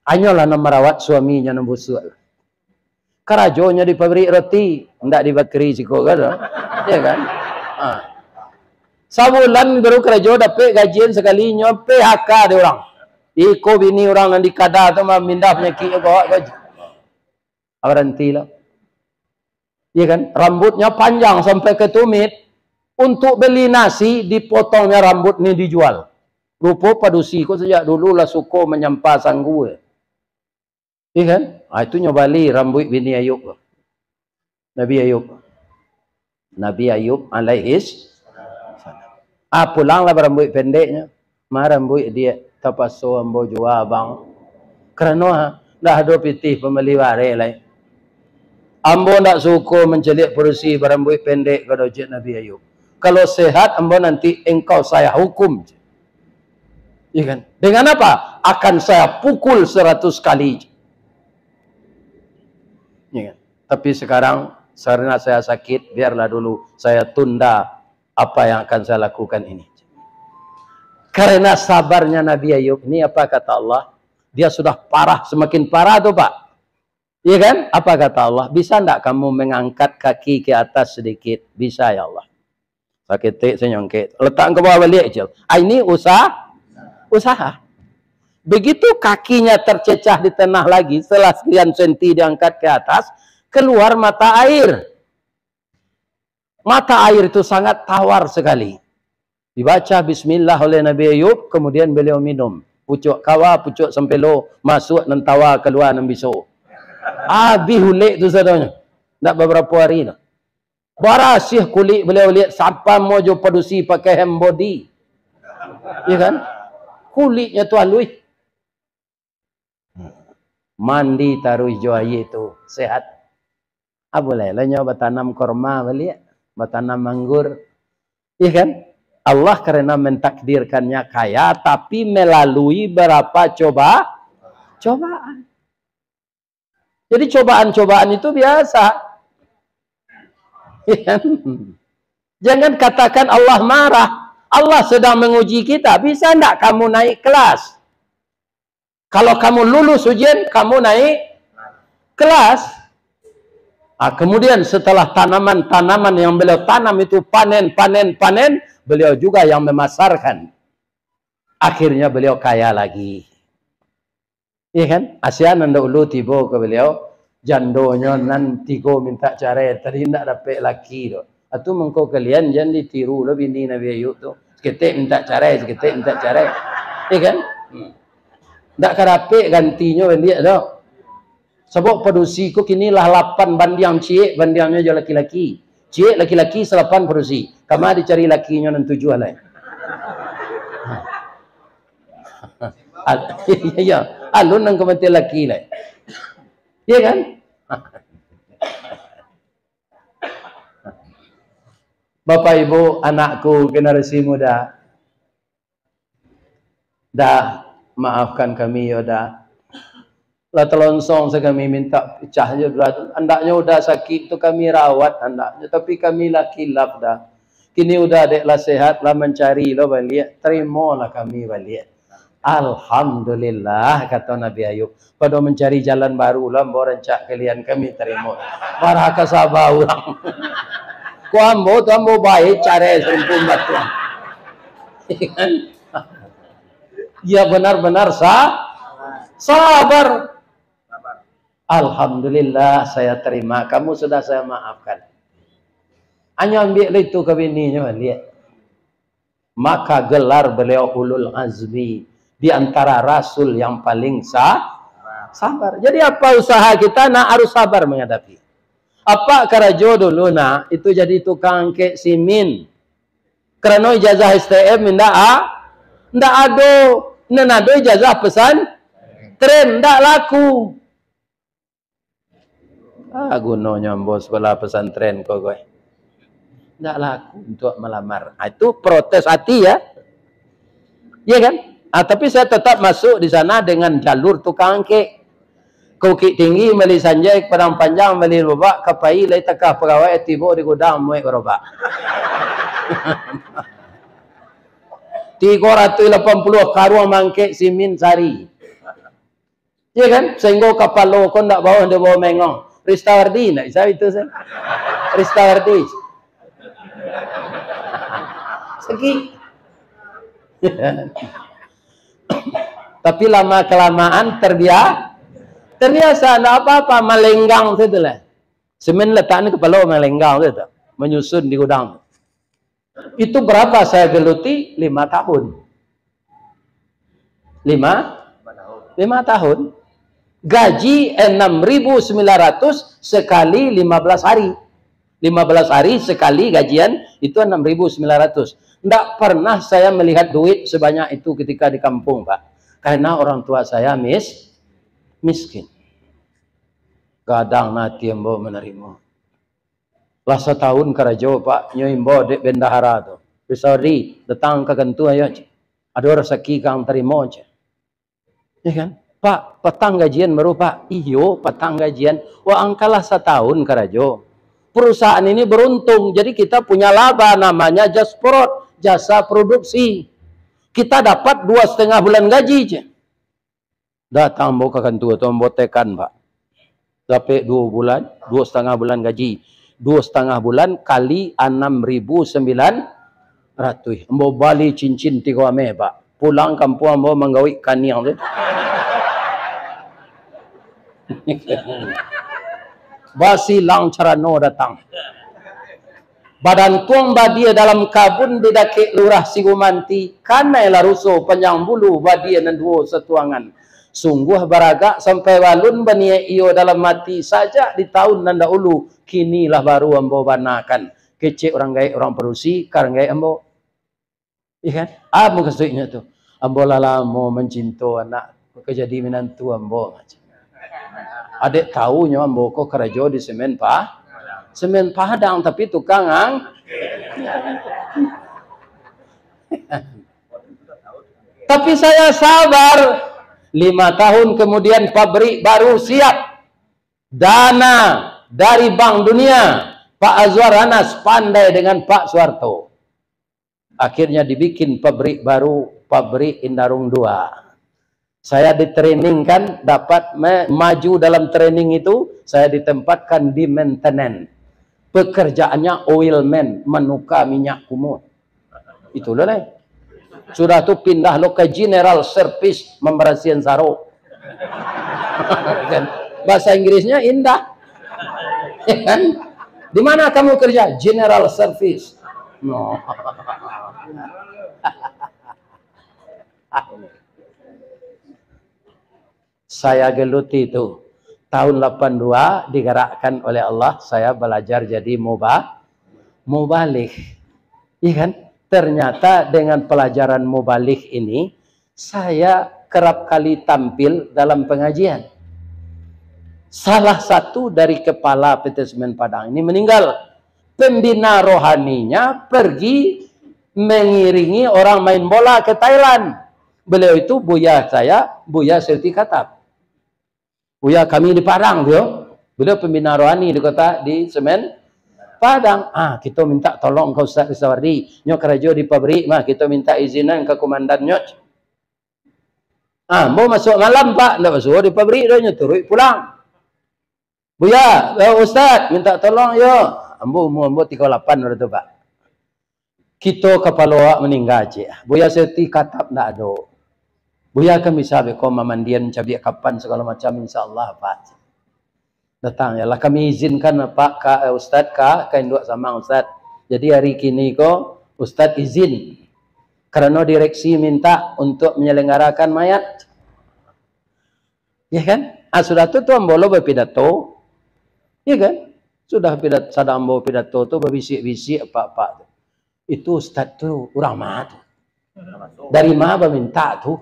Hanyolah nan marawat suaminyo nan busuak. Karajonyo di pabrik roti, ndak di bakeri siko kan? Ya kan? Ha. Sabulan baru karajo, dapek gajian sakali, nyo P H K dek urang. Iko bini urang nan di kada tu mamindah panyakik ko, awak gaji. Baranti lah. Ya kan? Rambutnya panjang sampai ke tumit. Untuk beli nasi, dipotongnya rambut ni dijual. Rupo padusi ko sajak dulu lah suko manyampa sanggu. Iya kan? Ah, itu nyo bali rambuik bini Ayub tu. Nabi Ayub. Nabi Ayub alaihis salam. Ah, pulanglah barambuik pendeknyo. Ma rambuik diak, tapaso ambo jua, bang. Karano, ha, ndak ado pitih pambali bareh lai. Ambo ndak suko mancaliak padusi barambuik pendek, kado cek Nabi Ayub. Kalau sehat ambo nanti, engkau saya hukum. Iya kan? Dengan apa? Akan saya pukul seratus kali. Iya kan? Tapi sekarang, karena saya sakit, biarlah dulu saya tunda apa yang akan saya lakukan ini. Karena sabarnya Nabi Ayub ini, apa kata Allah? Dia sudah parah, semakin parah tu, Pak. Iya kan? Apa kata Allah? "Bisa ndak kamu mengangkat kaki ke atas sedikit?" "Bisa, ya Allah." Saketek sanyongkek. Letak ka bawah baliak, Cil. Ah, ini usaha. Usaha. Begitu kakinya tercecah di tanah lagi, setelah sekian senti diangkat ke atas, keluar mata air. Mata air itu sangat tawar sekali. Dibaca bismillah oleh Nabi Ayub, kemudian beliau minum. Pucuk kawa, pucuk sampelo, masuk nan tawa, kalua nan biso. Abih ulek tu sadonyo. Ndak babarapo ari tu. Barasiah kulik baliau, liak sapa mo jo padusi pakai hand body. Iya kan? Kuliknyo tu aluih. Mandi taruih jo aia tu, sehat. Ah, buliah lah nyo batanam korma baliak, batanam anggur. Iya kan? Allah karena mentakdirkannya kaya, tapi melalui berapa coba-, cobaan. Jadi cobaan-cobaan itu biasa. Iya kan? Jangan katakan Allah marah. Allah sedang menguji kita. Bisa ndak kamu naik kelas? Kalau kamu lulus ujian, kamu naik kelas. Ah, kemudian setelah tanaman-tanaman yang beliau tanam itu panen, panen, panen, beliau juga yang memasarkan. Akhirnya beliau kaya lagi. Iya kan? Asian nan dahulu tibo ka beliau, jandonyo nan tigo minta carai, tadi ndak dapek laki tu. Atu mangko kalian jan ditiru lo bini Nabi Ayub tu. Saketek minta carai, saketek minta carai. Iya kan? Hmm. Ndak ka dapek gantinyo baliak tu. Sabab padusi ko kini lah lapan bandiang ciek, bandiangnyo jo laki-laki. Ciek laki-laki salapan padusi. Kama dicari lakinyo nan tujuah lai. Al-, iya, alun nan ka mati laki lai. Iya kan? Bapak Ibu, anakku, generasi muda. Da, maafkan kami, yo Da. Lah talonsong sa kami minta pacah jo Da. Andaknyo Uda sakik tu kami rawat andaknyo, tapi kami lah kilaf Da. Kini Uda dek lah sehat, lah mancari lo baliak, tarimolah kami baliak. Alhamdulillah, kato Nabi Ayub. Pado mancari jalan baru lah, ambo rancak kalian kami tarimo. Marah ka saba urang. Ko ambo tu ambo bae carai sarumpun batuang. Ya benar-benar sa-, sabar. Alhamdulillah, saya terima. Kamu sudah saya maafkan. Anyo ambiak lah itu ka bininyo, liek. Maka gelar beliau ulul azmi, di antara rasul yang paling sa-, sabar. Jadi apa usaha kita nak harus sabar menghadapi. Apa karajo dulu nak, itu jadi tukang angkek simin. Karano ijazah S T M indak a-, indak ado. Nan ado ijazah pesan tren, indak laku. Ah, gunonyo ambo sekolah pesantren ko, gue. Ndak laku untuk melamar. Ah, itu protes hati, ya. Iya kan? Ah, tapi saya tetap masuk di sana dengan jalur tukang angkek. Ke Bukittinggi, mali sanjai, ke Padang Panjang, mali lobak, ka pai, lai takah pagawai, tibo di gudang, muek garobak. Tigo ratuih lapan puluah karuang mangkek simin sari. Iya kan? Sehinggo kapalo ko ndak bawah, ndak bawah mengong. Ristawardi, ndak bisa itu, sah. Ristawardi. Segi. Tapi lama-kelamaan terbia-, terbiasa, ndak apa-apa, malenggang sajo lah. Semen letak ni kapalo malenggang sajo, menyusun di gudang. Itu berapa saya geluti? Lima tahun. Lima? Lima tahun. Gaji enam ribu sembilan ratus sekali lima belas hari. Lima belas hari sekali gajian, itu enam ribu sembilan ratus. Ndak pernah saya melihat duit sebanyak itu ketika di kampung, Pak. Karena orang tua saya mis-, miskin. Gadang ati ambo manarimo. Lah satahun karajo, Pak, nyo imbau dek bendahara tu. "Ristawardi, datang ka kantua, yo, cek. Ado rasaki kang tarimo, cek." Ya kan? "Pak, patang gajian baru, Pak?" "Iyo, patang gajian." "Wah, angkalah satahun karajo. Perusahaan ini beruntung, jadi kita punya laba, namanya Jasprod, jasa produksi. Kita dapat dua setengah bulan gaji," cek. Datang ambo ka kantua tu, ambo tekan, Pak. Dapek duo bulan, duo satangah bulan gaji. Duo satangah bulan kali anam ribu sambilan ratuih. Ambo bali cincin tigo ameh, Pak. Pulang kampuang ambo manggawik kaniang tu. Basilang carano datang. Badantuang badia dalam kabun di dakek Lurah Sigumanti, kanai lah ruso panjang bulu badia nan duo satuangan. Sungguah baragak sampai balun baniaik iyo dalam ati sajak di taun nan dahulu, kini lah baru ambo banakan. Kecek urang gaek urang padusi, ka urang gaek ambo. Iya kan? Ah, mukasuiknyo tu, "Ambo lah lamo mancinto anak, ka jadi minantu ambo." Adek tahu nyo ambo ko karajo di semen pa-, semen Padang, tapi tukang ang-, tapi saya sabar. Lima tahun kemudian pabrik baru siap. Dana dari Bank Dunia, Pak Azwar Anas pandai dengan Pak Suharto. Akhirnya dibikin pabrik baru, pabrik Indarung dua. Saya ditrainingkan, dapat me-, maju dalam training itu, saya ditempatkan di maintenance. Pekerjaannya oil man, menukar minyak kumuah. Itu lo lai. Sudah tu pindah lo ke general service, membersihan sarok. Kan? Bahasa Inggrisnya indah. Ya kan? "Di mana kamu kerja?" "General service." No. Saya geluti tu. Tahun lapan dua digerakkan oleh Allah, saya belajar jadi muba-, mubalig. Iya kan? Ternyata dengan pelajaran mubalig ini, saya kerap kali tampil dalam pengajian. Salah satu dari kepala P T Semen Padang ini meninggal. Pembina rohaninya pergi mengiringi orang main bola ke Thailand. Beliau itu buya saya, Buya Seuti Khattab. Buya kami di Padang tu, beliau pembina rohani di kota, di Semen Padang. "Ah, kito minta tolong ka Ustaz Ristawardi. Nyo karajo di pabrik mah, kito minta izinan ka komandannyo." "Ah, ambo masuak malam, Pak." "Ndak masuak di pabrik doh, nyo turuik pulang." "Buya, eh, Ustaz, minta tolong yo." Ambo umua ambo tigo lapan wakatu tu, Pak. "Kito kapalo awak maningga, cek. Buya Seuti Khattab ndak ado. Buya kan bisa beko mamandian, mancabiak kapan, sagalo macam, insya Allah, Pak." Datang, "Yalah, kami izinkan, Pak, ka, eh, Ustaz, ka, ka induak samang, Ustaz. Jadi, hari kini ko, Ustaz izin. Karano direksi minta untuk menyelenggarakan mayat." Ya kan? Ah, sudah tu, tu ambo lo bapidato. Ya kan? Sudah pidat-, sadang ambo pidato tu, babisiak-bisiak apak-apak tu. "Itu ustaz tu urang ma tu? Dari ma baminta tu?"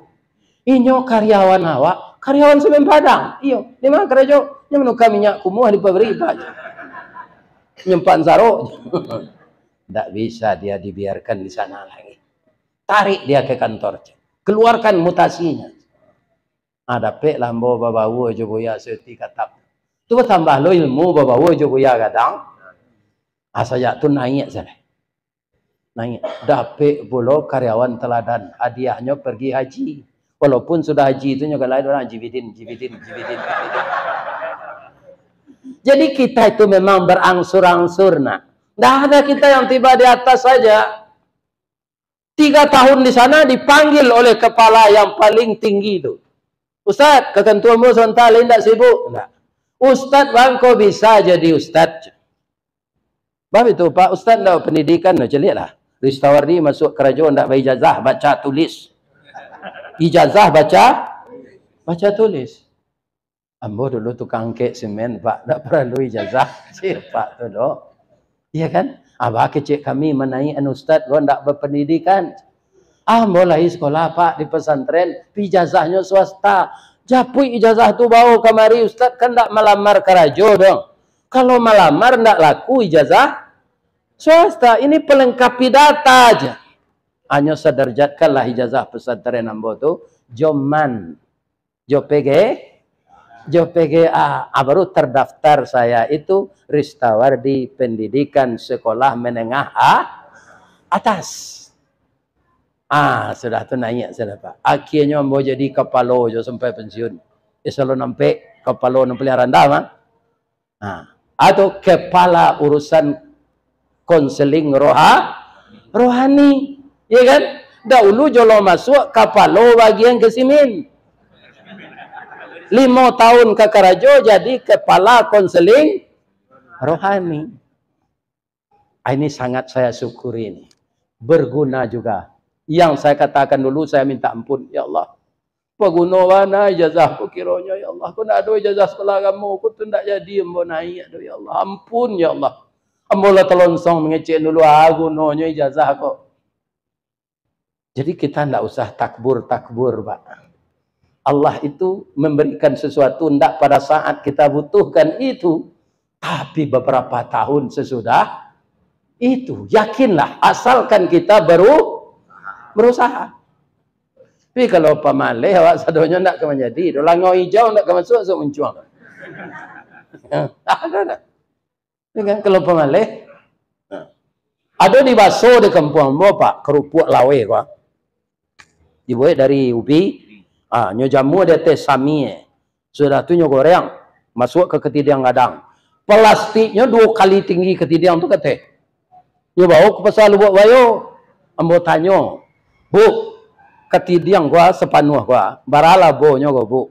"Inyo karyawan awak." "Karyawan Semen Padang?" "Iyo." "Di ma karajo?" "Inyo manuka minyak kumuah di pabrik, Pak." "Nyimpan sarok." Ndak bisa dia dibiarkan di sana lagi. Tarik dia ke kantor. Keluarkan mutasinya. Ah, dapeklah ambo babaua jo Buya Seuti Khattab. Tu batambah lo ilmu babaua jo Buya gadang. Ah, sajak tu naiak sajo. Naiak. Dapek pulo karyawan teladan. Hadiahnyo pergi haji. Walaupun sudah haji tu nyo galai urang jibidin, jibidin, jibidin, jibidin. Jadi kita itu memang berangsur-angsur, nak. Ndak ada kita yang tiba di atas saja. Tiga tahun di sana dipanggil oleh kepala yang paling tinggi tu. "Ustaz, ka kantua ambo sabanta, lai indak sibuk?" "Indak." "Ustaz bangko bisa jadi ustaz." "Bab itu, Pak, ustaz ndak pendidikan?" "No, caliaklah. Ristawardi masuak karajo ndak baijazah baca tulis. Ijazah baca, baca tulis." Ambo dulu tukang angkek simen, Pak, ndak paralu ijazah, cek Pak tu doh. Iya kan? Abah kecek kami manaiak an ustaz ko ndak bapandidikan. Ambo lai sekolah, Pak, di pesantren, pi ijazahnyo swasta. Japuik ijazah tu bawo kamari, ustaz kan ndak malamar karajo doh. Kalau malamar ndak laku ijazah swasta, ini pelengkapi data aja. Hanyo sadarjatkanlah ijazah pesantren ambo tu, jo man. Jo P G, jo P G A, ah, baru terdaftar saya itu Ristawardi Pendidikan Sekolah Menengah A-, Atas. Ah, sudah tu naiak sudah, Pak. Akhirnyo ambo jadi kapalo jo sampai pensiun. Eselon ampek, kapalo nan paliang randah mah. Nah, atau kepala urusan konseling roha-, rohani, ya kan? Dahulu jolo masuak kapalo bagian kesimin. Limo tahun ka karajo jadi kepala konseling rohani. Ah, ini sangat saya syukuri ini. Berguna juga. Yang saya katakan dulu, saya minta ampun, "Ya Allah, paguno bana ijazah ko kironyo, ya Allah. Ko ndak ado ijazah sekolah agamo ko tu, ndak jadi ambo naiak doh, ya Allah. Ampun, ya Allah. Ambo lah talonsong mangecek dulu, ah, gunonyo ijazah ko." Jadi kita ndak usah takbur-takbur, Pak. Allah itu memberikan sesuatu ndak pada saat kita butuhkan itu, tapi beberapa tahun sesudah itu. Yakinlah, asalkan kita beru-, berusaha. Tapi kalau pamaleh, awak sadonyo ndak ka manjadi. Langau ijau ndak ka masuak, masuak muncuang. Ado ndak? Ya kan, kalau pamaleh. Ado di baso di kampuang ambo, Pak, karupuak laweh ko. Dibuek dari ubi, ah, nyo jamua di ateh samie. Sudah tu nyo goreng, masuak ka katidiang gadang. Plastiknyo duo kali tinggi katidiang tu kateh. Nyo bawa ka Pasar Lubuak Buayo. Ambo tanyo, "Bu, katidiang ko sapanuah ko, bara labonyo ko, Bu?"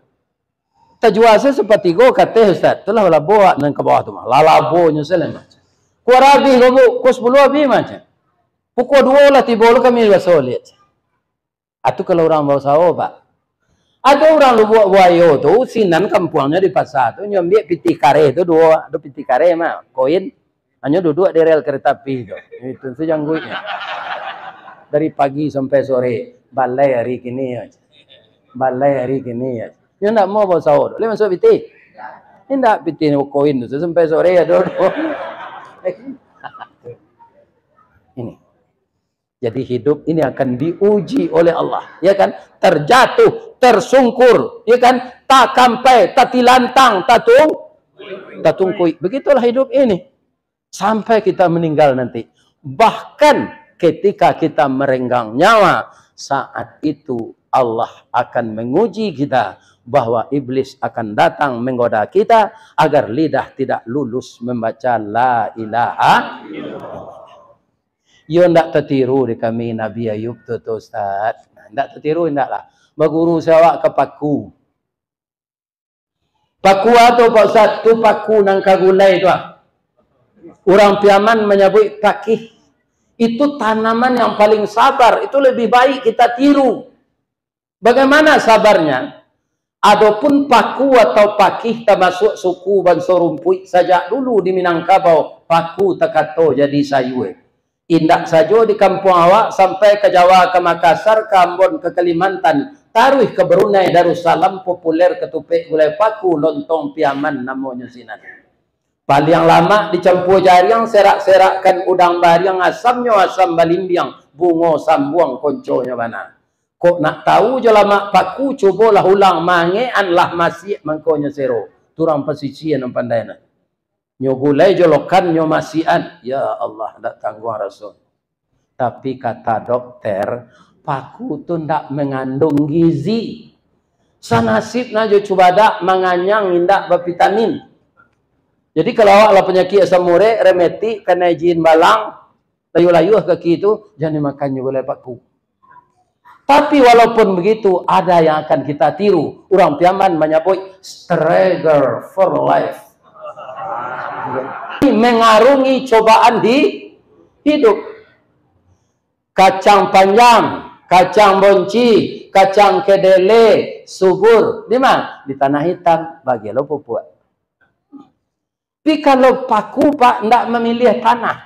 "Tajua se sapatigo," kateh Ustaz. "Tu lah labo nan ka bawah tu mah. Lah labonyo se lah mah." "Kua abih ko, Bu?" "Kua sapuluah abih mah." "Pukua duo lah tibo lo kami baso liak." Atu kalau urang bausao, Pak. Ado urang Lubuak Buayo tu, sinan kampuangnyo di pasa tu, nyo ambiak pitih kareh tu duo, ado pitih kareh mah, koin. Hanyo duduak di rel kereta api tu. Itu tu jangguiknyo. Dari pagi sampai sore, balai hari kini aja. Balai hari kini aja. Nyo ndak mau bausao tu. Boleh masuak pitih? Indak, pitih koin tu sampai sore ado tu. Ini. Jadi hidup ini akan diuji oleh Allah, ya kan? Terjatuh, tersungkur, ya kan? Takampai, tatilantang, tatung-, tatungkuik. Begitulah hidup ini. Sampai kita meninggal nanti. Bahkan ketika kita merenggang nyawa, saat itu Allah akan menguji kita, bahwa iblis akan datang menggoda kita agar lidah tidak lulus membaca la ilaha illallah. Iyo ndak tatiru di kami Nabi Ayub tu, tu Ustaz. Ndak tatiru, ndak lah. Baguru se awak ka paku. Paku a tu, Pak Ustaz? Tu paku nan ka gulai tu ah. Urang Piaman manyabuik pakih. Itu tanaman yang paling sabar, itu lebih baik kita tiru. Bagaimana sabarnya? Adopun paku atau pakih tamasuak suku banso rumpuik, sajak dulu di Minangkabau paku takato jadi sayua. Indak sajo di kampuang awak, sampai ka Jawa, ka Makassar, ka Ambon, ka Kalimantan, taruih ka Brunei Darussalam, populer katupek gulai paku, lontong Piaman namonyo sinan. Paliang lamak dicampua jariang, serak-serakkan udang bariang, asamnyo asam balimbiang, bungo sambuang konconyo bana. Kok nak tahu jo lamak paku, cubolah ulang maangekan lah masiak mangkonyo sero. Tu urang pasisia nan pandai nah. Nyo gulai jolokan, nyo masiakan. Ya Allah, ndak tangguang raso. Tapi kata dokter, paku tu ndak mengandung gizi. Sanasib na jo cubadak, manganyang indak bavitamin. Jadi kalau awak lah panyakik asam urek, rematik, kanai jin balang, layuah-layuah kaki tu, jan dimakan juo gulai paku. Tapi walaupun begitu, ada yang akan kita tiru. Urang Piaman manyabuik struggle for life. Mengarungi cobaan di hidup. Kacang panjang, kacang bonci, kacang kedele, subur. Di ma? Di tanah hitam, bagi lo pupuak. Tapi kalau paku, Pak, ndak mamiliah tanah.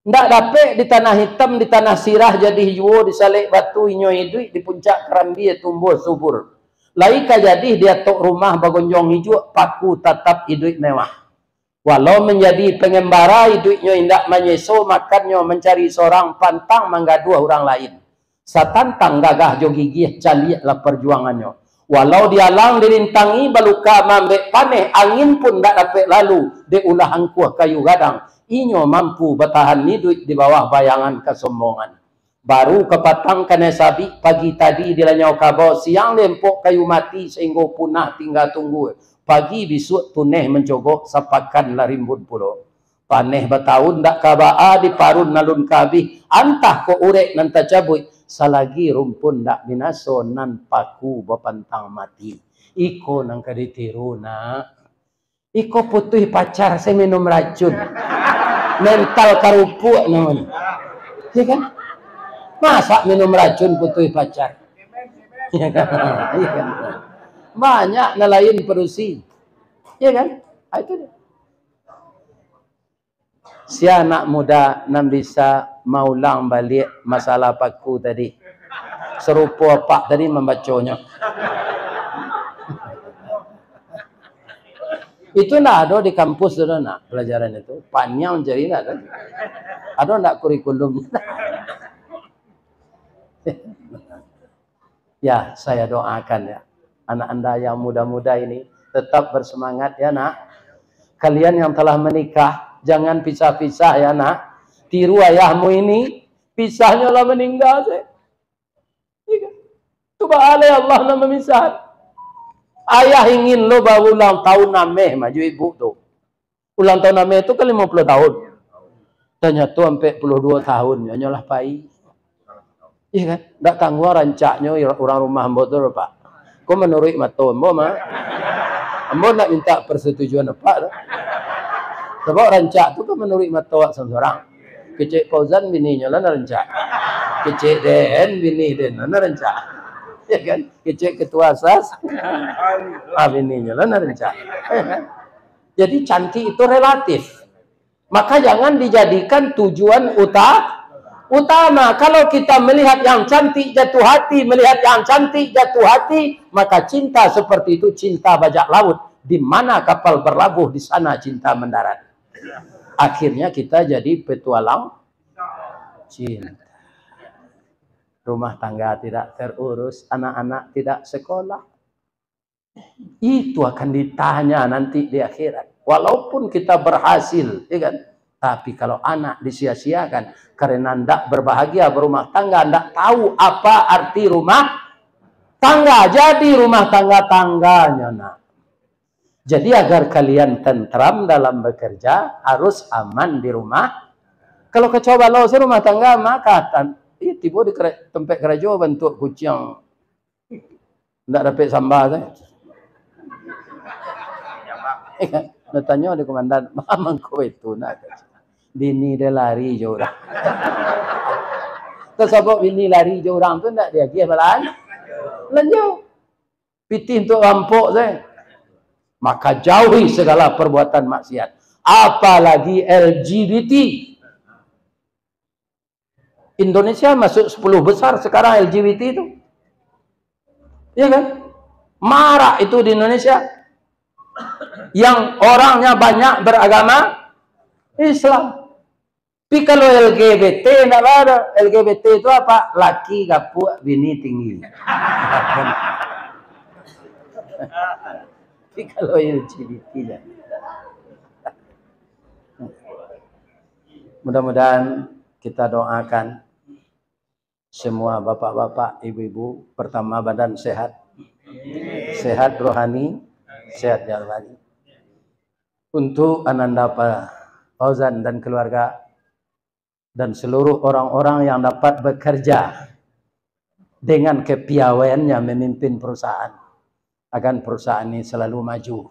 Ndak dapek di tanah hitam, di tanah sirah jadih juo, di salek batu inyo iduik, di puncak karambia tumbuah subur. Lai ka jadih di atok rumah bagonjong ijuak, paku tatap iduik mewah. Walau manjadi pangambara, iduiknyo indak manyeso, makannyo mancari sorang, pantang manggaduah urang lain. Satantang gagah jo gigih, caliaklah parjuangannyo. Walau dialang dirintangi, baluka maambek paneh, angin pun ndak dapek lalu, dek ulah angkuah kayu gadang, inyo mampu batahan iduik di bawah bayangan kasombongan. Baru kapatang kanai sabik, pagi tadi dilanyau kabau, siang lempok kayu mati, sainggo punah tingga tunggua, pagi bisuak tuneh mancogok, sapakan lah rimbun pulo. Paneh batahun ndak ka baa, diparun alun ka abih, antah kok urek nan tacabuik, salagi rumpun ndak binaso, nan paku bapantang mati. Iko nan ka ditiru, nak. Iko putuih pacar, se minum racun. Mental karupuak namonyo. Ya kan? Masa minum racun putuih pacar? Ya kan? Ya kan? Banyak nan lain padusi. Ya kan? Ah, itu dia. Sia anak muda nan bisa maulang baliak masalah paku tadi? Sarupo apak tadi mambaconyo. Itu ndak ado di kampus tu, nak, pelajaran itu. Paniang cari ndak ado. Ado ndak kurikulum? Ya, saya doakan ya. Anak anda yang muda-muda ini tetap bersemangat ya, nak. Kalian yang telah menikah, jangan pisah-pisah ya, nak. Tiru ayahmu ini, pisahnyo lah meninggal se. Iya kan? Tu baalai Allah nan mamisah. Ayah ingin lo baulang tahun ameh maju ibu tu. Ulang tahun ameh tu kan lima puluh tahun. Tanyato ampek puluah duo tahun, nyo lah pai. Iya kan? Ndak tangguang rancaknyo urang rumah ambo tu, Pak. Ko manuruik mato ambo mah. Ambo ndak minta persetujuan Apak tu. Sabab rancak tu kan manuruik mato awak surang-surang. Kecek Fauzan bininyo lah nan rancak. Kecek den, bini den lah nan rancak. Ya kan? Kecek ketua sas, ah, bininyo lah nan rancak. Jadi cantik itu relatif. Maka jangan dijadikan tujuan uta-, utama. Kalau kita melihat yang cantik jatuh hati, melihat yang cantik jatuh hati, maka cinta seperti itu cinta bajak laut. Di mana kapal berlabuh, di sana cinta mendarat. Akhirnya kita jadi petualang cinta. Rumah tangga tidak terurus, anak-anak tidak sekolah. Itu akan ditanya nanti di akhirat. Walaupun kita berhasil, ya kan? Tapi kalau anak disia-siakan karena ndak berbahagia berumah tangga, ndak tahu apa arti rumah tangga, jadi rumah tangga-tangganya, nak. Jadi agar kalian tentram dalam bekerja, harus aman di rumah. Kalau kacau balau se rumah tangga, maka tan-, ih, tibo di kera-, tempat karajo bantuak kuciang. Ndak dapek samba tu. Ndak tanyo di komandan, "Mangko itu nak?" Bini dia lari jo urang. Tasabab bini lari jo urang tu ndak diagiah balan-, balanjo. Pitih untuk rampok saja. Maka jauhi segala perbuatan maksiat. Apalagi L G B T. Indonesia masuk sepuluh besar sekarang L G B T itu. Iya kan? Marak itu di Indonesia. Yang orangnya banyak beragama Islam. Tapi kalau L G B T ndak ada. L G B T itu apa? Laki gapuak, bini tinggi. Tapi kalau L G B T ya. Mudah-mudahan kita doakan semua bapak-bapak, ibu-ibu, pertama badan sehat. Sehat rohani, sehat jasmani. Untuk Ananda Pa-, Fauzan dan keluarga, dan seluruh orang-orang yang dapat bekerja dengan kepiawaiannya memimpin perusahaan, agar perusahaan ini selalu maju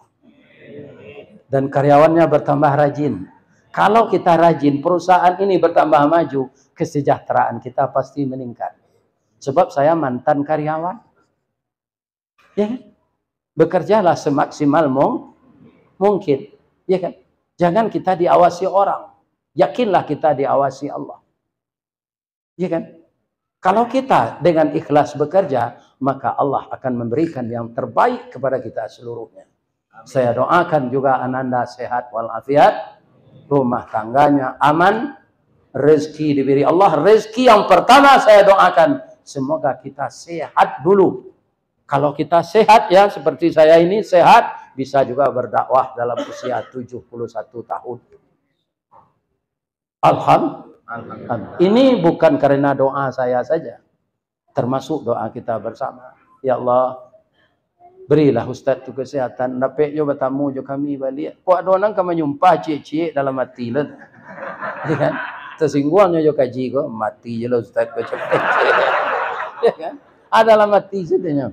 dan karyawannya bertambah rajin. Kalau kita rajin, perusahaan ini bertambah maju, kesejahteraan kita pasti meningkat. Sebab saya mantan karyawan. Ya kan? Bekerjalah semaksimal mung-, mungkin. Ya kan? Jangan kita diawasi orang. Yakinlah kita diawasi Allah. Ya kan? Kalau kita dengan ikhlas bekerja, maka Allah akan memberikan yang terbaik kepada kita seluruhnya. Saya doakan juga Ananda sehat walafiat, rumah tangganya aman, rezeki diberi Allah. Rezeki yang pertama saya doakan, semoga kita sehat dulu. Kalau kita sehat ya, seperti saya ini sehat, bisa juga berdakwah dalam usia tujuh puluh satu tahun. Alham-, Alhamdulillah. Ini bukan karena doa saya saja, termasuk doa kita bersama. Ya Allah, berilah ustaz tu kesehatan, dapek jo batamu jo kami baliak. Kok ado nan ka manyumpah ciek-ciek dalam ati lah tu. Ya kan? Tasingguang nyo jo kaji ko, mati je lah ustaz ko, capek. Ya kan? Ah, dalam ati sajo nyo.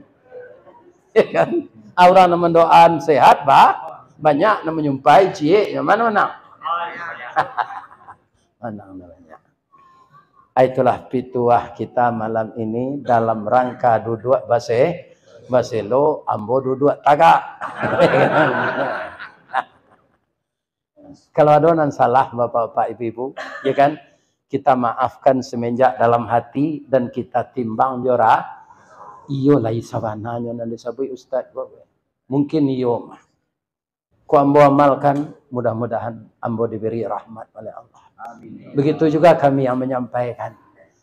Ya kan? Ah, urang nan mandoaan sehat, bah, banyak, nan manyumpahi ciek, yang mana manang? Manang nan banyak. Ah, itulah pituah kita malam ini dalam rangka duduak base-, baselo, ambo duduak tagak. Kalau ado nan salah, bapak-bapak, ibu-ibu, ya kan, kita maafkan semenjak dalam hati dan kita timbang jo ra-, iyo lai sabananyo nan disabuik ustaz ko. Mungkin iyo mah. Kok ambo amalkan, mudah-mudahan ambo diberi rahmat oleh Allah. Amin. Begitu juga kami yang menyampaikan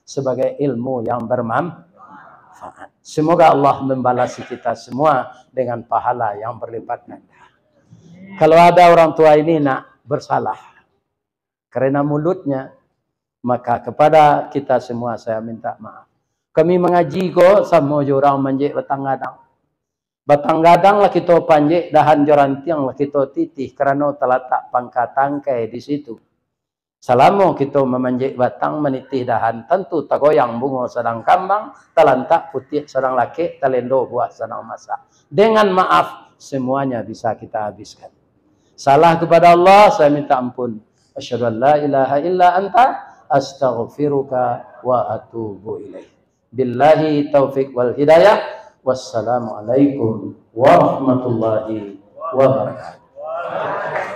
sebagai ilmu yang bermanfaat. Semoga Allah membalasi kita semua dengan pahala yang berlipat ganda. Kalau ada orang tua ini nak bersalah karena mulutnya, maka kepada kita semua saya minta maaf. Kami mangaji ko samo jo urang manjek batang gadang. Batang gadang lah kito panjek, dahan jo rantiang lah kito titih, karano talatak pangka tangkai di situ. Salamo kito mamanjek batang, manitih dahan, tantu tagoyang bungo sadang kambang, talantak putiak sadang lakek, talendo buah sadang masak. Dengan maaf, semuanya bisa kita habiskan. Salah kepada Allah, saya minta ampun. Asyhadu an la ilaha illa anta, astaghfiruka wa atubu ilaik. Billahi taufik wal hidayah. Wassalamualaikum warahmatullahi wabarakatuh.